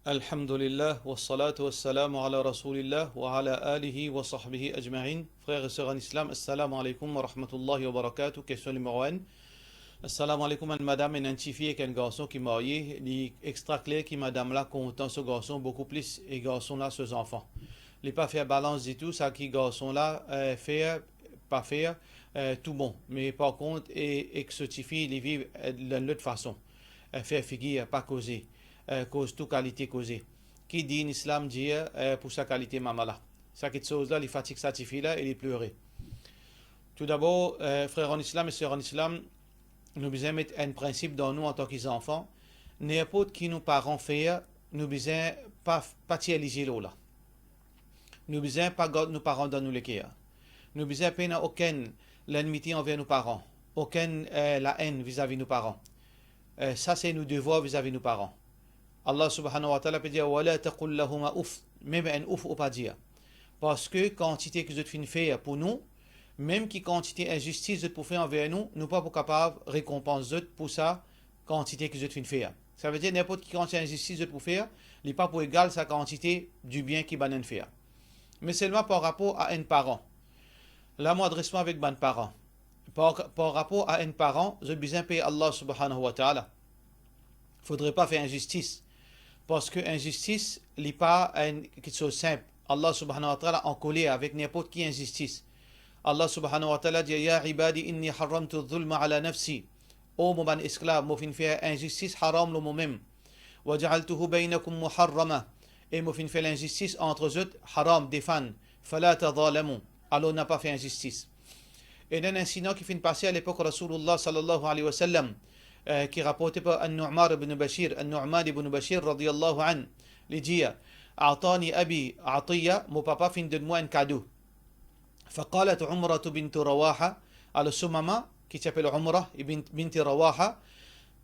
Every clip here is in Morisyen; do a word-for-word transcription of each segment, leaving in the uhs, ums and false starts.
Alhamdulillah, wassalatu wassalamu ala Rasoulillah, wa ala alihi wa sahbihi ajmain. Frer e ser an Islam, assalamu alaikum wa rahmatullahi wa barakatuh. Kestion nimero enn. Assalamu alaikum, enn madam ena enn tifi ek enn garson ki marye, li extra kler ki madam la kontan so garson boukou plis e garson la so zanfan. Li pa fer balans ditou sa ki garson la, eh, fer, pa fer, eh, tou bon. Me par kont, e, ek so tifi, li viv, eh, dan lot fason. Eh, fer figir, pa koze, eh, koz tou kalite koze. Ki din Islam dir, eh, pou sa kalite mama la? Sa kiksoz la, li fatig sa tifi la e li plere. Toudabor, eh, frer an Islam e ser an Islam, nou bizin met enn prinsip dan nou antan ki zanfan. Ninport ki nou paran fer, nou bizin pa, pa tir lizie lor la. Nou bizin pa gard nou paran dan nou leker. Nou bizin pena okenn lennmite anver nou paran, okenn, eh, laenn vizavi nou paran. Eh, sa se nou devwar vizavi nou paran. Allah subhanahu wa ta'ala pe dir, "Wa la taqul lahuma uff." Mem enn ouf ou pa dir. Parski kantite ki zot finn fer pou nou, mem ki kantite inzistis zot pou fer anver nou, nou pa pou kapav rekonpans zot pou sa kantite ki zot finn fer. Savedir, ninport ki kantite inzistis zot pou fer, li pa pou egal sa kantite dibien ki bann inn fer. Me selman par rapor a enn paran. La, mo adres mwa avek bann paran. Par, par rapor a enn paran, zot bizin pey Allah subhanahu wa ta'ala. Fodre pa fer inzistis. Parski inzistis, li pa enn kiksoz sinp. Allah subhanahu wa ta'ala ankoler avek ninport ki inzistis. Allah subhanahu wa ta'ala dir, "Ya ibadi inni harramtu zulma ala nafsi." O mo bann esklav, mo finn fer inzistis haram lor momem. "Wa ja'altuhu baynakum muharrama." E mo finn fer linzistis ant zot haram, defann. "Fala tazalamu." Alor, napa fer inzistis. Ena enn insidan ki finn pase a lepok Rasoulillah sallallahu alayhi wa sallam, eh, ki raporte par An-Nu'man ibn Bashir, An-Nu'man ibn Bashir radiyallahu anhu, li dir, "A'tani abi atiya," mo papa finn donn mwa enn kado. Faqalat Umratu bintu Rawaha, alor so mama, ki ti apel Umra ibn, binti Rawaha,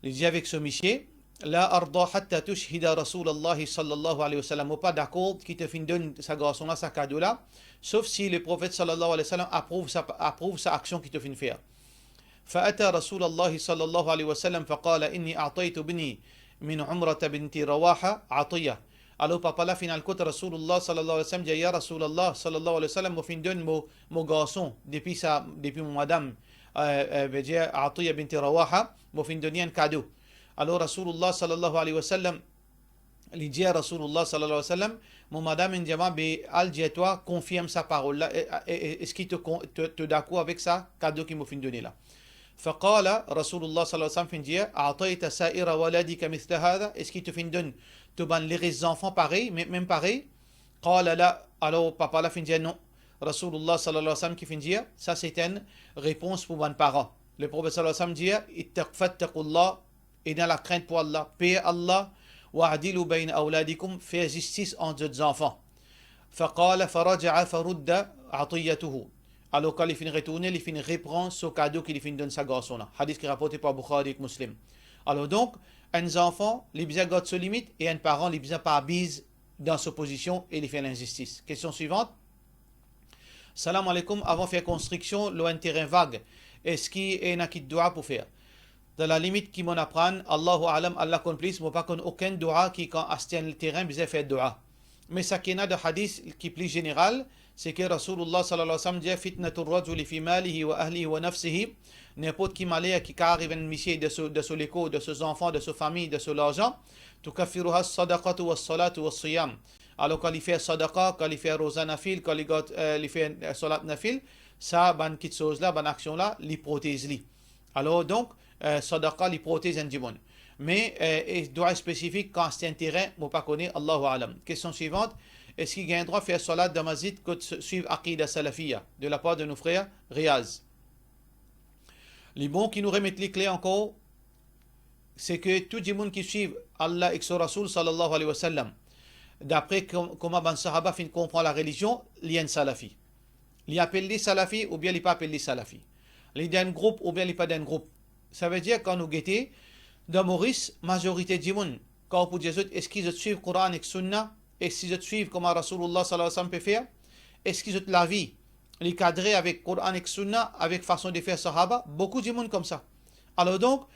li dir avek so misie, "La arda hatta tushhida Rasulallahi sallallahu alayhi wa sallam." Mo pa dakor ki to finn donn sa garson la sa kado la, sof si Leprofet sallallahu alayhi wa sallam aprouv sa, aprouv sa aksion ki to finn fer. Fa ata Rasulallahi sallallahu alayhi wa sallam faqala, "Inni a'taytu ibni min Umrata binti Rawaha atiya." Alor papa la finn al kot Rasoulillah sallallahu alayhi wa sallam, dir, "Ya Rasoulillah sallallahu alayhi wa sallam, mo finn donn mo, mo garson depi sa, depi mo madam, eh, eh, vedir Atiya binti Rawaha, mo finn donn li enn kado." Alor Rasoulillah sallallahu alayhi wa sallam, li dir Rasoulillah sallallahu alayhi wa sallam, "Mo madam inn dir mwa, be al dir twa, konfirm sa parol la, e, e, e, eski to kon-, to, to dakor avek sa kado ki mo finn done la?" Faqala Rasoulillah sallallahu alayhi wa sallam finn dir, "A'tayta sa'ira waladika mithla hadha?" Eski to finn donn to bann leres zanfan parey, me-, mem parey? Qala la, alor papa la finn dir non. Rasoulillah sallallahu alayhi wa sallam ki finn dir, sa se enn repons pou bann paran. Leprofet sallallahu alayhi wa sallam dir, "Ittaq-, fattaqullah, ena lakrint pou Allah, per Allah, wa'dilu bayna awladikum, fer zistis ant zot zanfan." Faqala, faraja'a farudda atiyatahu. Alor kan li finn retourne, li finn repran so kado ki li finn donn sa garson la. Hadis ki raporte par Bukhari ek Muslim. Alor donk, enn zanfan, li bizin gard so limit, e enn paran, li bizin pa abiz dan so pozision e li fer linzistis. Kestion swivant. Salam aleykoum, avan fer konstriksion lor enn terin vag, eski ena kit dwa pou fer? Dan lalimit ki mo'nn aprann, Allahu a'lam, Allah konn plis, mo pa konn okenn dwa ki kan aste enn terin bizin fer dwa. Me sa ki ena dan hadis ki pli zeneral, se ki Rasoulillah sallallahu alayhi wa sallam dir, "Fitnatu rajuli fi malihi wa ahlihi wa nafsihi." Ninport ki maler ki kav ariv enn misie dan so, dan so lekor, dan so zanfan, dan so fami, dan so larzan, "tukaffiruha sadaqatu was salatu was siyam." Alor kan li fer sadaqa, kan li fer roza nafil, kan li gard, eh, li fer, eh, salat nafil, sa bann kiksoz la, bann aksion la, li protez li. Alor donk, eh, sadaqa li protez enn dimoun. Me, eh, e dwa spesifik kan aste enn terin, mo pa kone, Allahu a'lam. Kestion swivant, eski gagn drwa fer salat dan masjid kot s-, swiv aqida salafia, de lapar de nou frer Riaz? Li bon ki nou remet li kler ankor, se ki tou dimoun ki swiv Allah ek so Rasoul sallallahu alayhi wa sallam, dapre kom-, kouma bann sahaba finn konpran larelizion, li enn salafi. Li apel li salafi oubien li pa apel li salafi. Li dan enn group oubien li pa dan enn group. Savedir kan nou gete, dan Moris, mazorite dimoun, kan ou pou dir zot, eski zot swiv Koran ek Sunna, eski zot swiv kouma Rasoulillah sallallahu alayhi wa sallam pe fer, eski zot lavi li kadre avek Koran ek Sunna, avek fason de fer sahaba, boukou dimoun koumsa. Alor donk,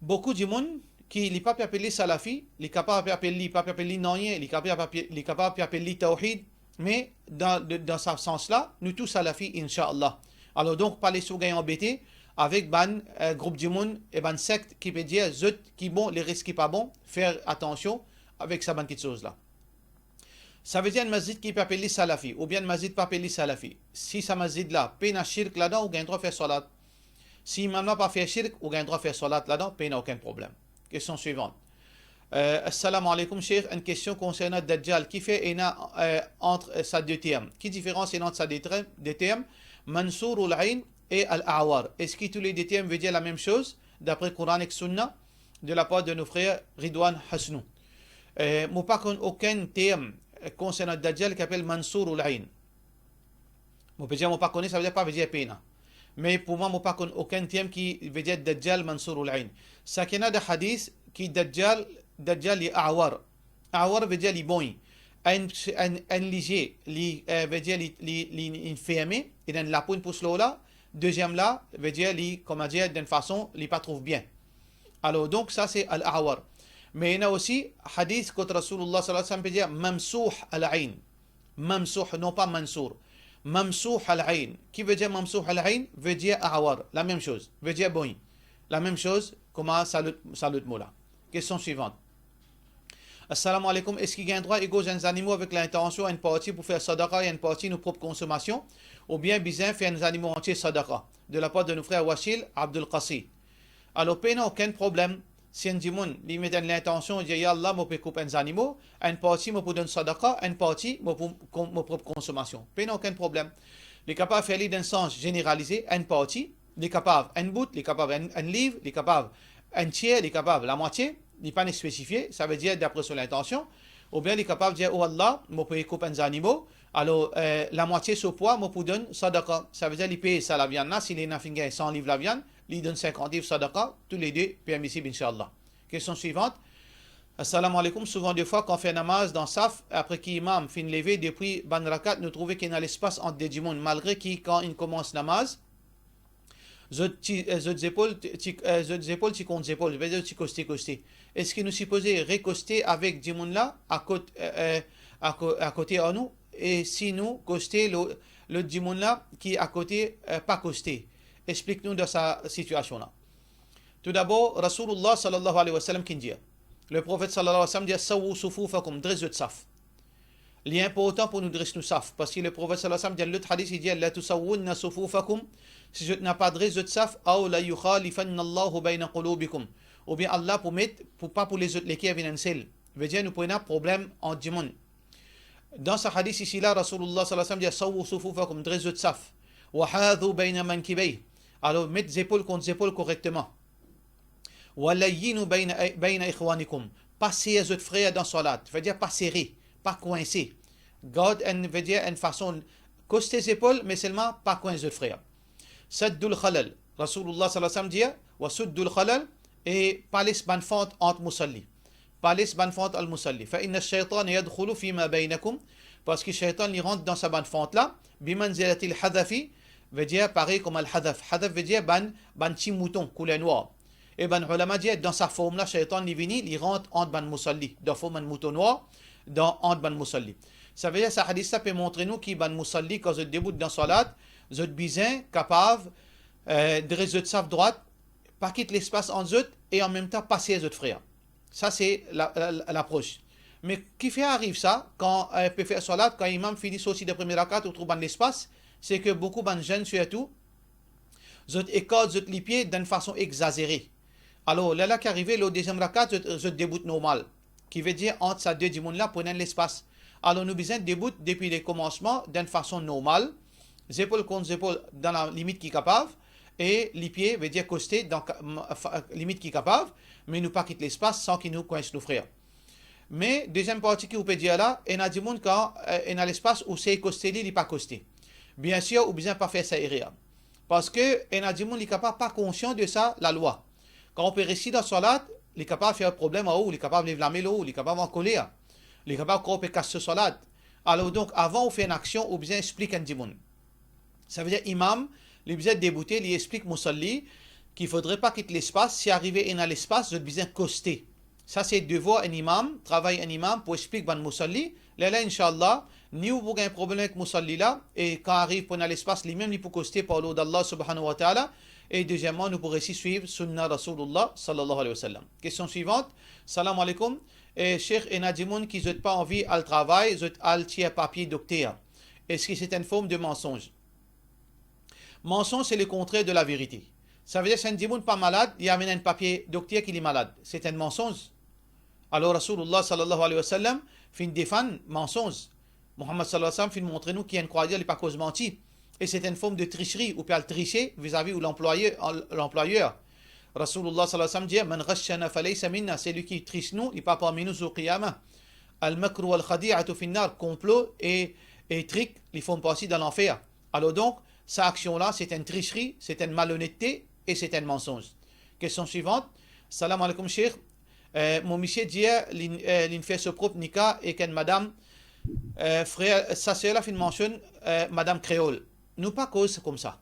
boukou dimoun ki li pa pe apel li Salafi, li kapav pe apel li, pa pe apel li nanye, li kapav pe apel, li kapav pe apel li Tawhid, me dan, de, dan sa sans la, nou tou Salafi, inshallah. Alor donk, pa les ou gagn anbete avek bann, eh, group dimoun e bann sekt ki pe dir zot ki bon, leres ki pa bon, fer atansion avek sa bann kiksoz la. Savedir enn masjid ki pe apel li Salafi, oubien enn masjid pa apel li Salafi, si sa masjid la pena shirk ladan, ou gagn drwa fer salat. Si imam la pa fer shirk, ou gagn drwa fer salat ladan, pena okenn problem. Kestion swivant. Eh, assalamu alaikum, Sheikh. Enn kestion konsernan Dajjal. Kifer ena, eh, ant, eh, sa de term? Ki diferans ena ant sa de tre-, de term, Mansourul Ayn e Al-A'war? Eski tou le de term ve dir lamem soz, dapre Koran ek Sunna, de lapar de nou frer Ridwan Hasnou? Eh, mo pa konn okenn term, eh, konsernan Dajjal ki apel Mansourul Ayn. Mo pe dir mo pa kone, savedir pa ve dir pena. Me pou mwa, mo pa konn okenn term ki ve dir Dajjal Mansourul Ayn. Sa ki ena dan hadis ki Dajjal, Dajjal li a'war. A'war ve dir li bong. Enn, enn, enn lizie, li, eh, ve dir li, li, li, li ferme, li ena enn lapo inn pous lor la. Deziem la, ve dir li, kouma dir, dan enn fason, li pa trouv bien. Alor, donk, sa se al-a'war. Me ena osi hadis kot Rasoulullah sallallahu alayhi wa sallam pe dir mamsouh al-ayn. Mamsouh, non pa Mansour. Mamsouh al-ayn. Ki ve dir mamsouh al-ayn? Ve dir a'war. Lamem soz. Ve dir bong. Lamem soz kouma sa lot, sa lot mo la. Kestion swivant. Assalamu alaikum. Eski gagn drwa egorz enn zanimo avek lintansion enn parti pou fer sadaka e enn parti nou prop konsomasion, oubien bizin fer enn zanimo antie sadaka? De lapar de nou frer Wasil Abdul Qasi. Alor, pena okenn problem. Si enn dimoun, li met enn lintansion, li dir, "Ya Allah, mo pe koup enn zanimo, enn parti mo pou donn sadaka, enn parti mo pou kon-, mo prop konsomasion." Pena okenn problem. Li kapav fer li dan sans zeneralize, enn parti, li kapav enn bout, li kapav enn, enn liv, li kapav enn tier, li kapav lamwatie, li pa'nn spesifie, savedir dapre so lintansion, oubien li kapav dir, "O Allah, mo pe koup enn zanimo, alor, eh, lamwatie so pwa, mo pou donn sadaka." Savedir li pez sa laviann la, si li ena finn gagn san liv laviann, li donn sinkant liv sadaka, toulede permisib, inshallah. Kestion swivant. Assalamu alaikum. Souvan defwa, kan fer namaz dan saf, apre ki imam finn leve, depi bann rakat, nou trouve ki ena lespas ant de dimoun, malgre ki kan inn koumans namaz, zot ti, eh, zot zepol ti, eh, zot zepol ti kont zepol, vedir zot ti koste koste. Eski nou sipoze rekoste avek dimoun la akot-, eh, eh, ako-, akote ar nou? E si nou koste lo-, lot dimoun la ki akote, eh, pa koste? Explik nou dan sa sitiasion la. Toudabor, Rasoulullah sallallahu alayhi wa sallam ki'nn dir, Leprofet sallallahu alayhi wa sallam dir, "Sawwu sufufakum", dres zot saf. Li inportan pou nou dres nou saf, parski Leprofet sallallahu alayhi wa sallam, dan lot hadis, li dir, "La tusawwunna sufufakum", si zot napa dres zot saf, "aw la yukhalifanna Allahu bayna qulubikum", oubien Allah pou met, pou pa pou les zot leker vinn enn sel. Vedir nou pou ena problem ant dimoun. Dan sa hadis isi la, Rasoulullah sallallahu alayhi wa sallam dir, "Sawwu sufufakum", dres zot saf. "Wa hadhu bayna mankibay", alor met zepol kont zepol korekteman. "Wa layyinu bayna, bayna ikhwanikum", pa ser zot frer dan salat, vedir pa sere, pa kwinse. Gard enn, vedir enn fason koste zepol, me selman pa kwins zot frer. "Saddul khalal", Rasoulullah sallallahu alayhi wa sallam dir, "Wa suddul khalal", e pa les bann fant ant musalli. Pa les bann fant al musalli. "Fa inna shaytana yadkhulu fima baynakum", parski shaytan li rant dan sa bann fant la, "bimanzilatil hadhafi", vedir parey kouma al hadhaf. Hadhaf vedir bann, bann ti mouton kouler nwar. E bann ulama dir, dan sa form la, shaytan li vini, li rant ant bann musalli, dan form bann mouton nwar, dan ant bann musalli. Savedir sa hadis la pe montre nou ki bann musalli, kan zot debout dan salat, zot bizin kapav, eh, dres zot saf drwat, pa kit lespas ant zot e anmemtan pa ser zot frer. Sa se la, la, la, lapros. Me kifer ariv sa, kan, eh, pe fer salat, kan imam fini sorti dan premie rakat, ou trouv bann lespas, se ke boukou bann zenn sirtou, zot ekart zot lipie dan enn fason egzazere. Alor, lerla ki arive, lor deziem rakat, zot, zot debout normal. Ki vedir, ant sa de dimoun la, pou ena enn lespas. Alor, nou bizin debout depi lekomansman, dan enn fason normal, zepol kont zepol, dan lalimit ki kapav, e lipie, vedir koste, dan ka-, m-, fa-, limit ki kapav, me nou pa kit lespas san ki nou kwins nou frer. Me deziem parti ki ou pe dir la, ena dimoun kan, eh, ena lespas ou sey koste li, li pa koste. Biensir, ou bizin pa fer sa erer. Parski ena dimoun li kapav pa konsian de sa lalwa. Kan ou pe resi dan salat, li kapav fer problem ar ou, li kapav lev lame lor ou, li kapav ankoler, li kapav krwar ou pe kas so salat. Alor donk, avan ou fer enn aksion, ou bizin explik enn dimoun. Savedir imam, li bizin deboute, li explik musalli ki fodre pa kit lespas, si arive ena lespas, zot bizin koste. Sa se devwar enn imam, travay enn imam pou explik bann mousalli. Lerla, inshallah, ni ou pou gagn problem ek mousalli la, e kan ariv pou ena lespas, limem li pou koste par lord Allah subhanahu wa ta'ala, e dezieman, nou pou resi swiv sunna Rasoulillah sallallahu alayhi wa sallam. Kestion swivant, salam aleykoum, e Sheikh, ena dimoun ki zot pa anvi al travay, zot al tir papie dokter. Eski se enn form de mansonz? Mansonz, se le kontrer de laverite. Savedir, si enn dimoun pa malad, li amenn enn papie dokter ki li malad. Se enn mansonz. Alor, Rasoulillah sallallahu alayhi wa sallam finn defann mansonz. Muhammad sallallahu alayhi wa sallam finn montre nou ki enn krwayan, li pa koz manti. E se enn form de trisri, ou pe al trise vizavi ou lanplwaye-, lanplwayer. Rasoulillah sallallahu alayhi wa sallam dir, "Man ghashana falaysa minna", selwi ki tris nou, li pa parmi nou zour qiyama. Al-makru wal-khadi'atu fin-nar, konplo e, e trik, li form parti dan lanfer. Alor donk, sa aksion la, se enn trisri, se enn malonette e se enn mansonz. Kestion swivant. Salam aleykoum, Sheikh. Eh, mo misie dir li, eh, linn fer so prop nika ek enn madam. Eh, frer, sa ser la finn mansionn, eh, madam kreol. Nou pa koz koumsa.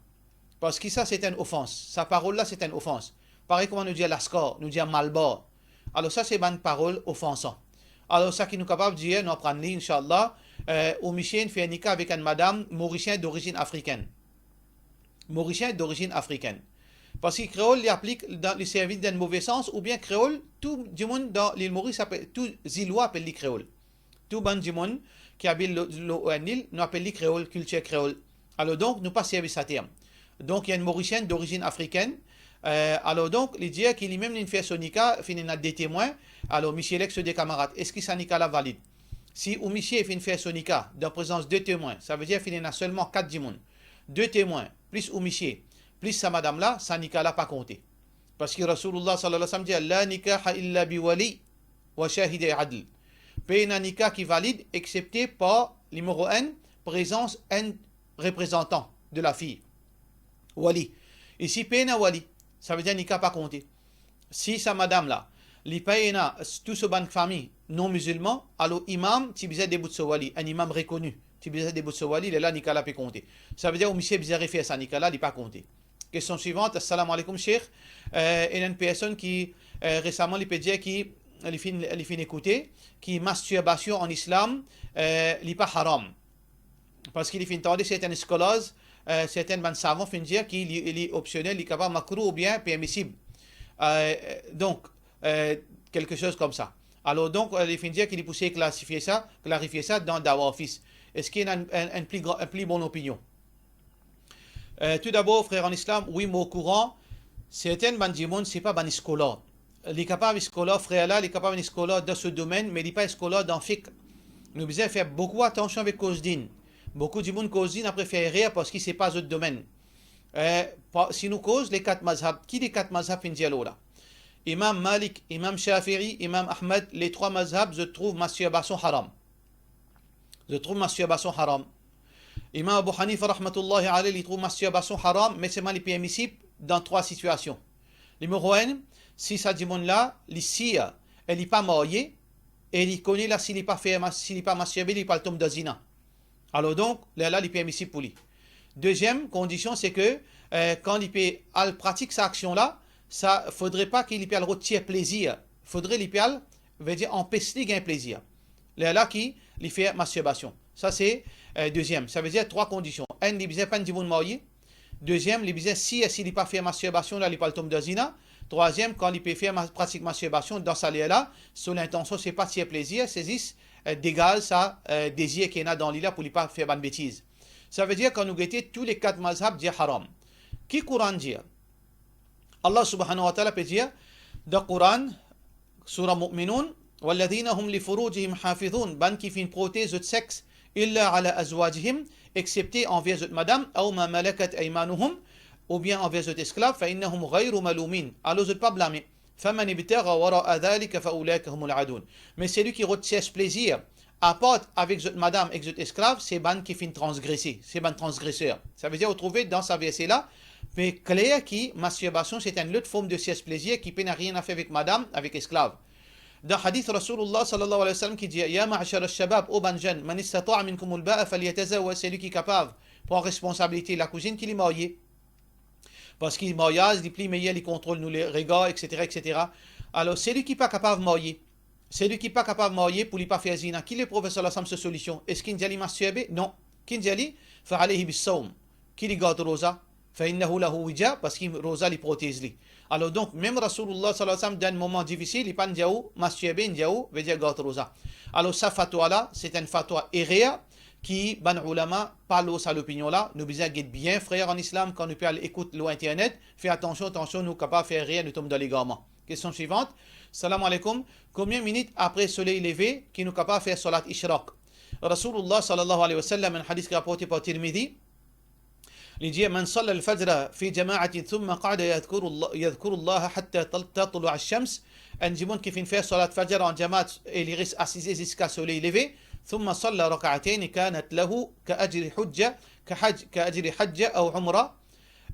Parski sa, se enn ofans. Sa parol la, se enn ofans. Parey kouma nou dir laskar, nou dir malbar. Alor sa, se bann parol ofansan. Alor sa ki nou kapav dir, nou aprann li, inshallah, eh, ou misie inn fer nika avek enn madam morisien dorizinn afrikenn. Morisien dorizinn afrikenn. Parski kreol, li aplik dan, li servi dan move sans, oubien kreol, tou dimoun dan Lil Moris apel, tou zilwa apel li kreol. Tou bann dimoun ki abit lo, lo, eh, Nil, nou apel li kreol, kiltir kreol. Alor donk, nou pa servi sa term. Donk, li enn morisien dorizinn afrikenn. Eh, alor donk, li dir ki limem linn fer so nika, finn ena de temwin. Alor, misie ek so de kamarad, eski sa nika la valid? Si ou misie finn fer so nika dan prezans de temwin, savedir finn ena selman kat dimoun. De temwin, plis ou misie, plis sa madam la, sa nika la pa konte. Parski Rasoulillah sallallahu alayhi wa sallam dir, "La nikaha illa bi wali wa shahidai adl." Pena nika ki valid, exepte par, nimero enn, prezans enn reprezantan de lafiy. Wali. Isi pena wali, savedir nika pa konte. Si sa madam la, li pa ena tou so bann fami non mizilman, alor imam ti bizin debout so wali, enn imam rekoni, ti bizin debout so wali, lerla nika la pe konte. Savedir ou misie bizin refer sa nika la, li pa konte. Kestion swivant. Assalamu alaikum, Sheikh. Eh, ena enn personn ki, eh, resaman li pe dir ki li finn, li finn ekoute ki mastirbasion an Islam, eh, li pa haram. Parski li finn tande serten scholars, eh, serten bann savan finn dir ki li, li opsionel, li kapav makrouh oubien permisib. Eh, donk, eh, quelque chose comme ça. Alor donk, eh, li finn dir ki li pou sey klarifie sa, klarifie sa dan Dawa Office. Eski ena enn, enn, enn pli gran, enn pli bon opinion? Eh, tou dabor, frer an Islam, wi, mo okouran, serten bann dimoun, se pa bann skolar. Li kapav skolar, frer la, li kapav enn skolar dan so domenn, me li pa skolar dan fiqh. Nou bizin fer boukou atansion avek koz din. Boukou dimoun koz din, apre fer erer, parski se pa zot domenn. Eh, pa, si nou koz le kat mazhab, ki le kat mazhab finn dir lor la? Imam Malik, Imam Shafi'i, Imam Ahmad, le trwa mazhab, zot trouv mastirbasion haram. Zot trouv mastirbasion haram. Imam Abu Hanifa rahmatullahi alayh, li trouv mastirbasion haram, me selman li permisib dan trwa sitiasion. Nimero enn, si sa dimoun la, li sir, e li pa marye, e li kone la, si li pa fer ma-, si li pa mastirbe, li pou al tom dan zina. Alor donk, lerla li permisib pou li. Deziem kondision, se ke, eh, kan li pe al pratik sa aksion la, sa fodre pa ki li pe al rod tir plezir. Fodre li pe al, vedir anpes li gagn plezir. Lerla ki li fer mastirbasion. Sa se, eh, deziem. Savedir trwa kondision. Enn, li bizin pa enn dimoun marye. Deziem, li bizin sir si li pa fer mastirbasion la, li pou al tom dan zina. Trwaziem, kan li pe fer ma-, pratik mastirbasion, dan sa ler la, so lintansion se pa tir plezir, se zis, eh, degaz sa, eh, dezir ki ena dan li la pou li pa fer bann betiz. Savedir kan nou gete, tou le kat mazhab dir haram. Ki Koran dir? Allah subhanahu wa ta'ala pe dir dan Koran, Sura Mu'minun, "Walladhina hum li furujihim hafizun", bann ki finn protez zot sex, "illa ala azwajihim", exepte anver zot madam, "aw ma malakat aymanuhum", oubien anver zot esklav, "fa innahum ghayru malumin", alor zot pa blame. "Faman ibtagha wara'a dhalika fa ulaika humul adun." Me selwi ki rod sers plezir apar avek zot madam ek zot esklav, se bann ki finn transgrese, se bann transgreser. Savedir, ou trouve dan sa verse la, pe kler ki mastirbasion se enn lot form de sers plezir ki pena nanye a fer avek madam, avek esklav. Dan hadith Rasoulillah sallallahu alayhi wa sallam ki dir, "Ya ma'shar ash-shabab", o bann zenn, "man istata'a minkumul ba'a falyatazawwaj", selwi ki kapav pran responsabilite lakouzinn, ki li marye. Parski maryaz, li pli meyer, li kontrol nou le regar, et cetera, et cetera. Alor, seli ki pa kapav marye, seli ki pa kapav marye pou li pa fer zina, ki le Profet sallallahu alayhi wa sallam so solision? Eski inn dir li mastirbe? Non. Ki inn dir li? Fa alayhi bis-sawm. Ki li gard roza? Fa innahu lahu wija, parski roza li protez li. Alor donk, mem Rasoulullah sallallahu alayhi wa sallam, dan enn moman difisil, li pa'nn dir ou mastirbe, inn dir ou, vedir gard roza. Alor sa fatwa la, se enn fatwa erer, ki bann oulama pa lor sa lopinion la. Nou bizin get bien, frer an Islam, kan nou pe al ekout lor internet, fer atansion, atansion, nou kapav fer erer, nou tom dan legarman. Kestion swivant. Salam aleykoum. Konbien minit apre soley leve ki nou kapav fer salat ishraq? Rasoulullah sallallahu alayhi wa sallam, enn hadis ki raporte par Tirmidhi, li dir, "Man salla al-fajra fi jama'atin thumma qa'ada yadhkuru Allah, yadhkuru Allah hatta tal-, tatlu' ash-shams." Enn dimoun ki finn fer salat fajr an jamaat e li res asize ziska soley leve, thumma salla rak'atayn kanat lahu ka ajri hajja, ka haj-, ka ajri hajja aw umra.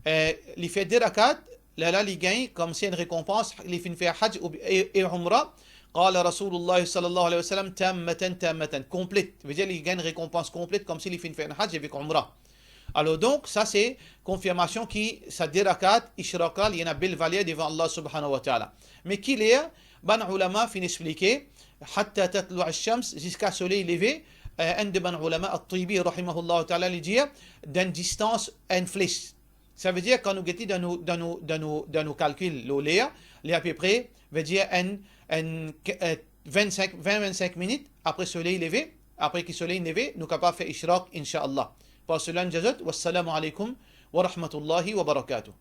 Eh, li fer de rakat, lerla li gagn koumsi enn rekonpans, li finn fer haj ou, e, e umra. Qala Rasoulullah sallallahu alayhi wa sallam, "Tammatan, tammatan", konplet. Vedir li gagn rekonpans konplet koumsi li finn fer enn haj avek umra. Alor donk, sa se konfirmasion ki sa de rakat ishraq la, li ena bel valer devan Allah subhanahu wa ta'ala. Me ki ler? Bann oulama finn explike, hatta tatlu' ash-shams, ziska soley leve. Eh, enn de bann oulama, At-Tibi rahimahullah ta'ala, li dir, dan distans enn fles. Savedir, kan nou gete dan nou, dan nou, dan nou, dan nou kalkil lor ler, li apepre, vedir enn, enn, eh, vinn-sink, vinn, vinn-sink minit apre soley leve, apre ki soley leve, nou kapav fer ishraq, inshallah. Par sela, nou dir zot, wassalamu aleykoum wa rahmatullahi wa barakatuh.